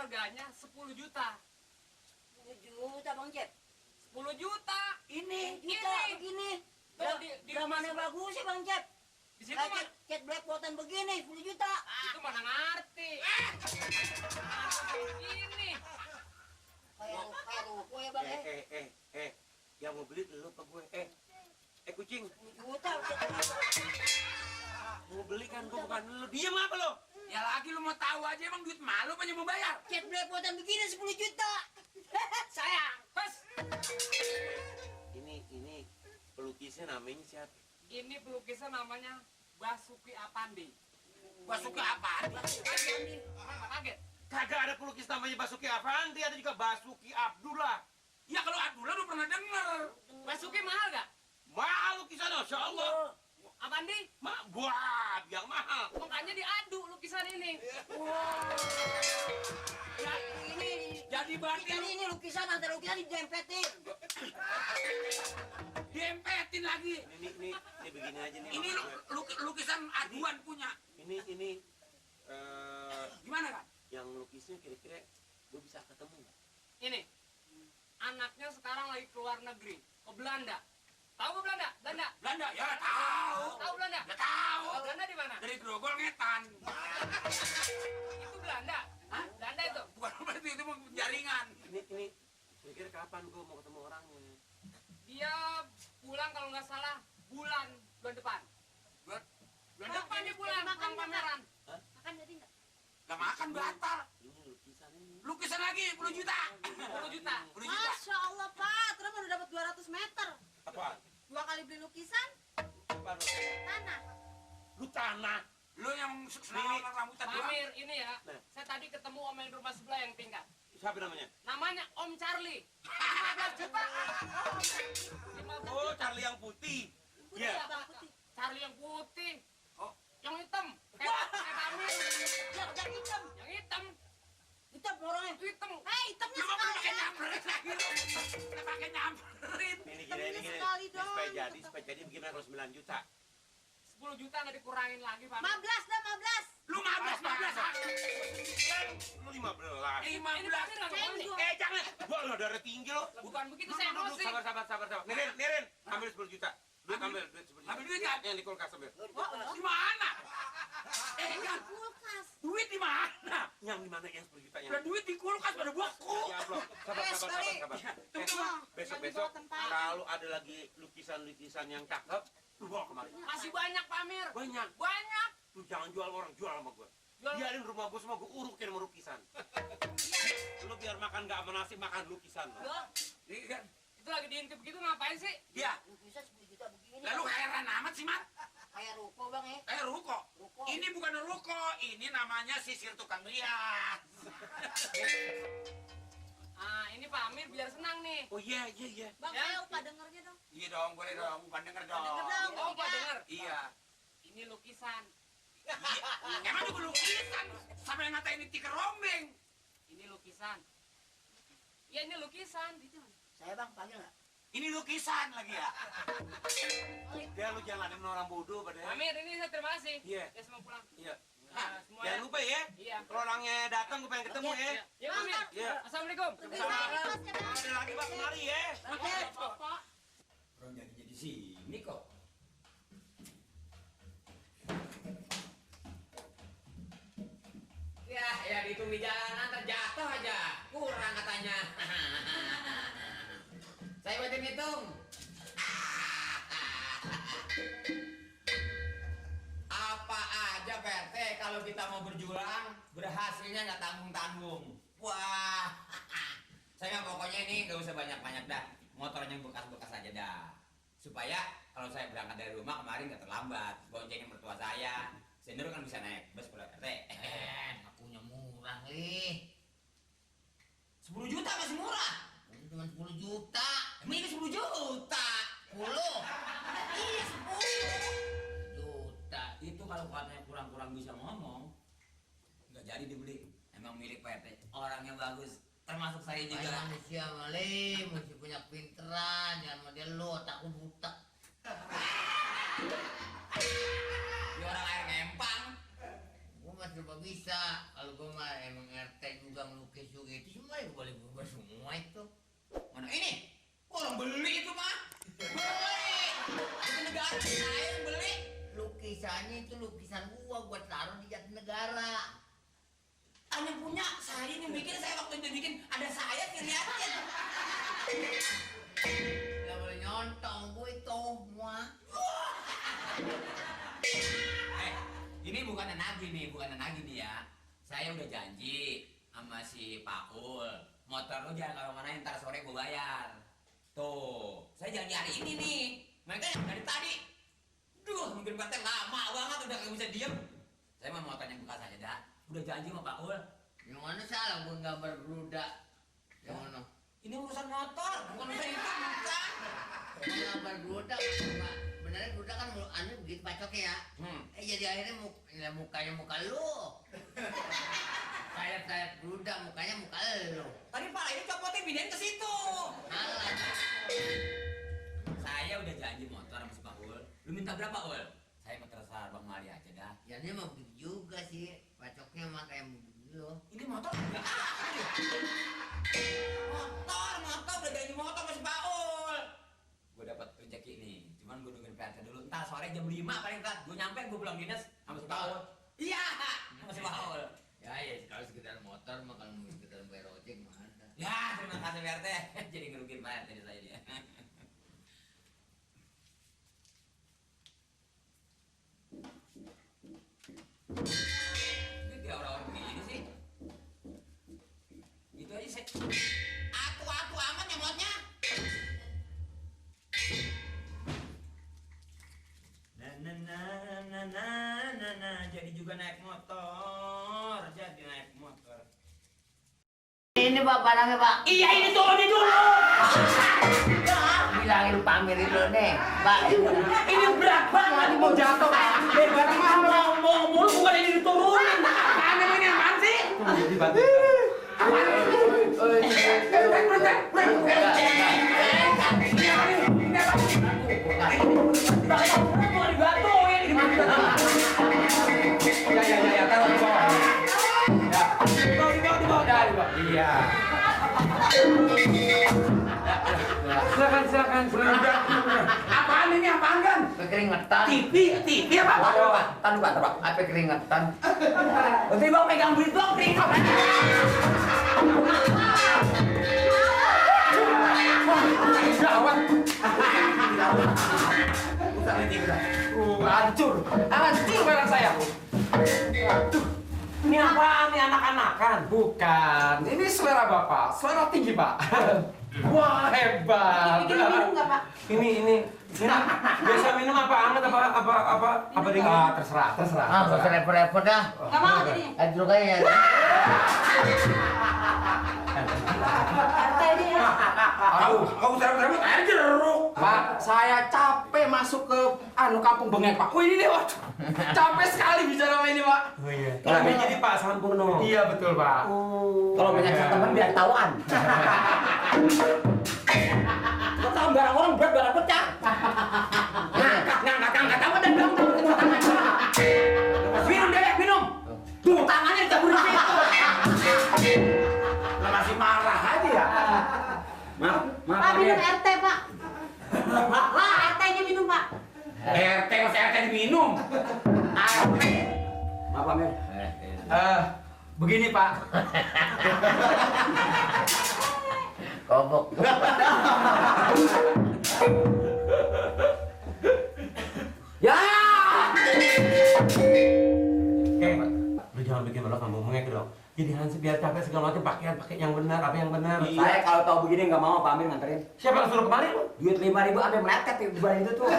harganya 10 juta. 10 juta Bang Cep. 10 juta. Ini juta begini. Gambarnya bagus sih Bang Cep. Di situ mah cat blackboardan begini 10 juta. itu mana ngerti. Ini. Kayak ruko ya Bang ya. Yang mau beli lu ke gue. Kucing. 10 juta. Mau beli kan gue bukan lu. Diam apa lo? Ya lagi lu mau tahu aja emang duit malu apa mau bayar? Cat blackboardan begini 10 juta. Sayang. Pas. Ini pelukisnya namanya siapa? Ini pelukisnya namanya Basuki Apandi. Basuki Apandi. Kaget. Kagak ada pelukis namanya Basuki Apandi, ada juga Basuki Abdullah. Ya kalau Abdullah lu pernah denger. Basuki mahal gak? Mahal lukisan, Masya Allah. Apandi? Wah, yang mahal. Makanya diadu lukisan ini. Ya, ini Jadi berarti ini lukisan antara lukisan dijempetin. diempetin lagi. Ini begini aja nih. Ini lukisan aduan punya. Ini Gimana kan? yang lukisnya kira-kira gue bisa ketemu nggak? Ini anaknya sekarang lagi keluar negeri ke Belanda. Tahu ke Belanda? Belanda ya tahu. Tahu Belanda? Ya tahu. Belanda di mana? Dari Grogol Ngetan. Itu Belanda. Hah? Belanda itu? Bukan berarti itu jaringan. Ini kira-kira kapan gue mau ketemu orangnya? Dia pulang kalau nggak salah bulan depan. Bulan depan dia pulang pameran. Makan jadi nggak? Gak makan batal. Ini lukisan ini. Lukisan lagi 10 juta. 10 juta. 10 juta. Masya Allah Pak, terus baru dapat 200 meter. Apa? 2 kali beli lukisan, Apa? tanah. Lu tanah. Lu yang senang rambutan Amir ini ya. Nah. Saya tadi ketemu om yang di rumah sebelah yang tingkat. Siapa namanya? Namanya Om Charlie. 15 juta. 15 Oh, juta. Charlie yang putih. Putih Iya. ya Bang, putih. Charlie yang putih. Oh, yang hitam. Kayak Amir. Yang hitam. Yang hitam. Hitam orangnya. Itu hitam. Hitamnya Lu mau sekali pakai ya. nyamperin lagi lu. Udah pakai nyamperin. Ini Hitamnya gini. sekali Ini dong. supaya jadi bagaimana kalau 9 juta? 10 juta nggak dikurangin lagi, Pak. 15 dah, 15. Lu 15. Lu 15. 15. Jangan. Gua lo darah tinggi lo. Bukan begitu, saya emosi. Sabar. Nirin, ambil 10 juta. Duit ambil duit 10 juta. Ambil duit kan? Yang di kulkas ambil. Di mana? Kan. Kulkas. Duit di mana? Yang di mana yang 10 juta yang? Udah duit di kulkas pada buku. Ya, Bro. Sabar. Besok Lagi bawa tempat. kalau ada lagi lukisan yang cakep, lu bawa kemari. Masih banyak, Pak Amir. Banyak. Banyak. Lu jangan jual orang, jual sama gua. Jual. Biarin rumah gua semua gua urukin sama lukisan. Lu biar makan nggak sama nasi, makan lukisan. Iya. Itu lagi diintip gitu ngapain sih? Iya. Lukisan 10 juta begini. Lalu heran amat sih, Mat. Kayak ruko Bang ya. Ruko. Ruko. Ini bukan ruko, ini namanya sisir tukang rias. Ini Pak Amir biar senang nih. Oh iya. Bang, Ya. ayo Pak dengernya dong. Iya dong, boleh dong. Bukan denger dong. Denger dong, Oh, Pak bertiga. denger. Iya. Ini lukisan. Iya. Emang juga lukisan. Sampai yang ngatain ini tikar rombeng. Ini lukisan. Iya, ini lukisan. Saya Bang panggil nggak? Ini lukisan lagi ya. Dia lu jangan ada orang bodoh pada. Amir, ini saya terima kasih. Iya. Ya semua pulang. Iya. Nah, semua Jangan ya. lupa ya. Iya. Kalau orangnya datang gue pengen ketemu ya. Ya, Amir. Iya. Assalamualaikum. Sama. Ada lagi Pak kemari ya. Oke. Pak. Orang jadi sini kok. Ya dihitung di jalanan terjatuh aja. Kurang katanya. Saya buatin hitung. Apa aja PRT kalau kita mau berjuang, berhasilnya nggak tanggung-tanggung. Wah, saya pokoknya ini nggak usah banyak-banyak dah. Motornya bekas-bekas aja dah. Supaya kalau saya berangkat dari rumah kemarin nggak terlambat. Boncengin mertua saya. Sendiri kan bisa naik bus kalau RT. Akunya murah nih. 10 juta masih murah. Ini cuma 10 juta. Emang ini 10 juta. 10 Iya 10. juta. Itu kalau katanya kurang-kurang bisa ngomong, nggak jadi dibeli. Emang milik PT. Orangnya bagus. Termasuk saya Kayak juga. manusia Mali, mesti punya pinteran, jangan model lu, otakku buta. Dia orang air ngempang. Gua mah coba bisa, kalau gua mah emang RT juga ngelukis Nggak boleh nyontong gue itu, muah. Ini bukan nagih nih ya. Saya udah janji sama si Pak Ul. Motor lu jangan kalau mana ntar sore gue bayar. Tuh, saya janji hari ini nih. Mereka yang dari tadi. Duh, mungkin Pak Teh lama banget udah gak bisa diem. Saya mau motor yang bekas aja dah. Udah janji sama Pak Ul. Yang mana salah gue nggak berbludak? Yang mana? Ini urusan motor, bukan urusan itu, bukan. Nggak berbludak, Pak. Benernya bludak kan anu begitu pacoknya ya. Jadi akhirnya mukanya muka lu. Kayak bludak, mukanya muka lu. Tadi Pak ini copotnya pindahin ke situ. Malah. Saya udah janji motor sama si Pak Ul. Lu minta berapa, Ul? Saya mau terserah Bang Mali aja dah. Ya dia mau begitu juga sih. Pacoknya mah kayak begitu. Ini motor enggak ada. Motor udah janji motor sama si Pak Ul. Gue dapat rezeki nih. Cuman gue nungguin PRT dulu. Entar sore jam 5 paling telat. Gue nyampe gue pulang dinas sama si Pak Ul. Iya, sama si Pak Ul. Ya kalau sekedar motor mah kalau mau sekedar bayar ojek mah ada. Ya, terima kasih PRT. Jadi ngerugiin PRT saya dia. Ini kayak orang-orang begini sih. Gitu aja sih. Atu amat nyemotnya. Jadi juga naik motor. Ini Pak barangnya Pak. Iya ini turunin dulu. Bilangin pamerin dulu nih, Pak. Ini berat banget ini mau jatuh. Barang mau mulu bukan ini diturunin. Apaan namanya apaan sih? Dibantu. Ya, taruh di bawah. Ya. Di bawah. Iya. Silakan. Apaan ini? Apaan kan? Keringetan. TV apa? Taruh Pak. Apa keringetan? Nanti Bang pegang duit Bang, keringat. Gawat. Hancur barang saya. Aduh. Ini apaan nih anak-anakan? Bukan. Ini selera Bapak. Selera tinggi, Pak. Wah, hebat. Bikin minum nggak Pak? Ini. Biasa minum apa anget apa dingin? Terserah. Ah, nggak usah repot-repot dah. Nggak mau jadinya. Air jeruk aja ya. RT ini ya. Kau serempet air jeruk. Pak, saya capek masuk ke kampung Bengek, Pak. Wih, ini nih, Pak. Capek sekali bicara sama ini, Pak. Oh iya. Kalau jadi Pak Sampurno. Iya, betul, Pak. Kalau banyak teman biar ketahuan. Kau tahu barang orang berat barang pecah. Ngangkat apa dan bilang minum deh, minum. Tuh tangannya dicabut di situ. Lah masih marah aja ya. Pak minum RT Pak. Lah RT-nya minum Pak. RT masih RT diminum. Maaf Amir. Begini, Pak. Kobok. Ya. Lu jangan bikin malu kamu mengek dong. Jadi Hansip biar capek segala macam pakai yang benar, apa yang benar. Saya kalau tahu begini nggak mau Pak Amir nganterin. Siapa yang suruh kemarin lu? Duit 5.000 sampai meletet di barang itu tuh.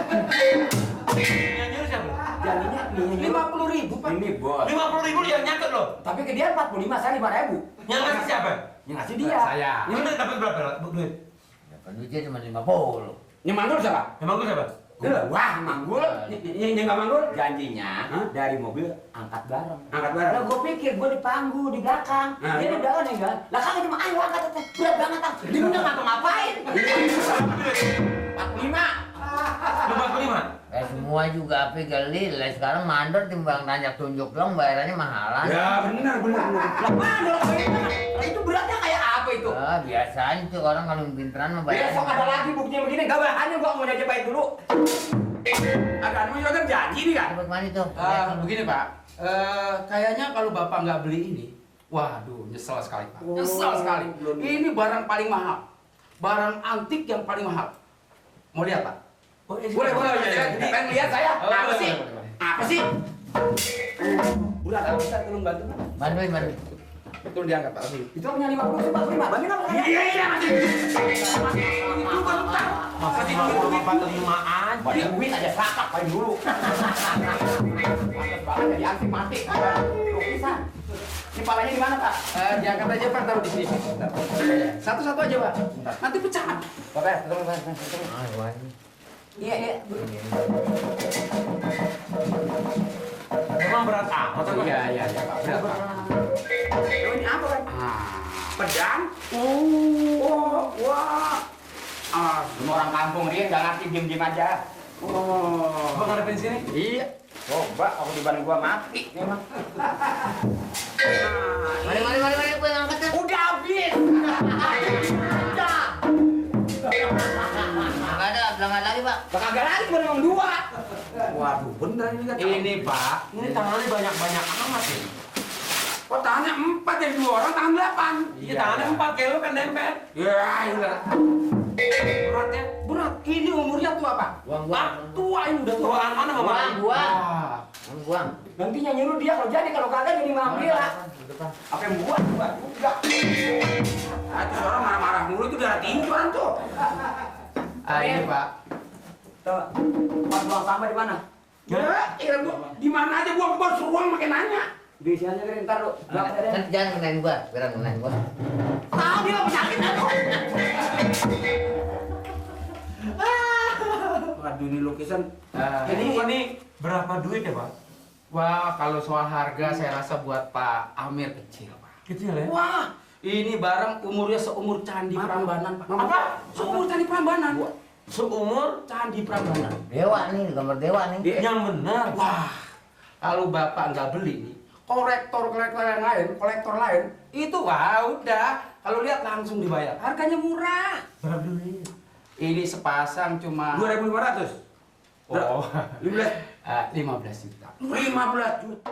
Yang nyuruh siapa? Jadinya 50.000, Pak. Ini bos. 50.000 yang nyatet loh. Tapi ke dia 45, saya 5.000. Yang ngasih siapa? Yang ngasih dia. Saya. Ini udah dapat berapa duit? Dapat duitnya cuma 50. Yang manggul siapa? Emang gue siapa? Wah, manggul. Yang nggak manggul? Janjinya dari mobil angkat bareng. Angkat Lah gue pikir gue di panggung di belakang. Dia di belakang nih kan. Lah kagak cuma ayo angkat aja. Berat banget ah. Dia udah ngapa-ngapain. 45. 55. Semua juga api geli. Lah sekarang mandor timbang nanya tunjuk dong bayarannya mahalan. Ya benar. Lah mana kalau itu beratnya kayak apa itu? Ah, biasanya tuh orang kalau pinteran mah bayar. Besok ada lagi buktinya begini. Gak bahannya gua mau nyajak baik dulu. Agak mau nyajak janji nih kan? Dapat mana tuh? Begini Pak, kayaknya kalau Bapak nggak beli ini, waduh nyesel sekali Pak. Nyesel sekali. Ini barang paling mahal. barang antik yang paling mahal. Mau lihat Pak? Boleh. Pengen lihat saya. Apa sih? Apa sih? Burat, kalau bisa tolong bantu Pak. Bantuin. Betul diangkat Pak. Itu punya 50 sih Pak. Bantuin apa? Iya, masih. Itu kan utang. Masa di rumah 45 aja. Balik duit aja sakap paling dulu. Banget jadi antik mati. Lukisan. Ini palanya di mana Pak? Diangkat aja Pak, taruh di sini. Satu-satu aja Pak. Nanti pecah. Bapak, tolong. Iya. Emang berat amat kan? Iya Pak. Berat Pak. Ini apa Pak? Pedang? Wah. Semua orang kampung dia nggak ngerti diem aja. Bang ngadepin sini? Iya. Coba aku dibanding gua mati memang. Mari, gue ngangkat dah. Udah habis. Nggak ada, belakang lagi Pak. Kagak lagi memang 2. Waduh, bener ini kan. Ini Pak. Ini tangannya banyak-banyak amat ya. Kok tangannya 4 dari 2 orang tangan 8. Iya, tangannya 4 kayak lu kan nempel. Ya, iya. Beratnya. Berat. Ini umurnya tua Pak. Buang. Tua ini udah tua. Tuaan mana mama? Buang. Wah. Nanti yang nyuruh dia kalau jadi kalau kagak jadi ngambil lah. Apa yang buat juga. Itu orang marah-marah mulu itu darah tinggi orang tuh. Ini Pak. Tuh. Pas buang sampah di mana? Ya, di mana aja buang ke bawah suruh buang makin nanya. Biasanya kan ntar lu. Jangan kenain gua, biar kenain gua. Tahu dia penyakit aku. Waduh ini lukisan. Ini berapa duit ya, Pak? Wah, kalau soal harga saya rasa buat Pak Amir kecil Pak. Kecil ya? Wah, ini barang umurnya seumur Candi Prambanan Pak. Apa? Seumur Candi Prambanan. Seumur Candi Prambanan. Dewa nih, gambar dewa nih. yang benar. Wah, kalau Bapak nggak beli nih, kolektor lain, itu wah udah. Kalau lihat langsung dibayar. Harganya murah. Berapa duit? Ini sepasang cuma 2.500. Oh, 15 15 juta. 15 juta.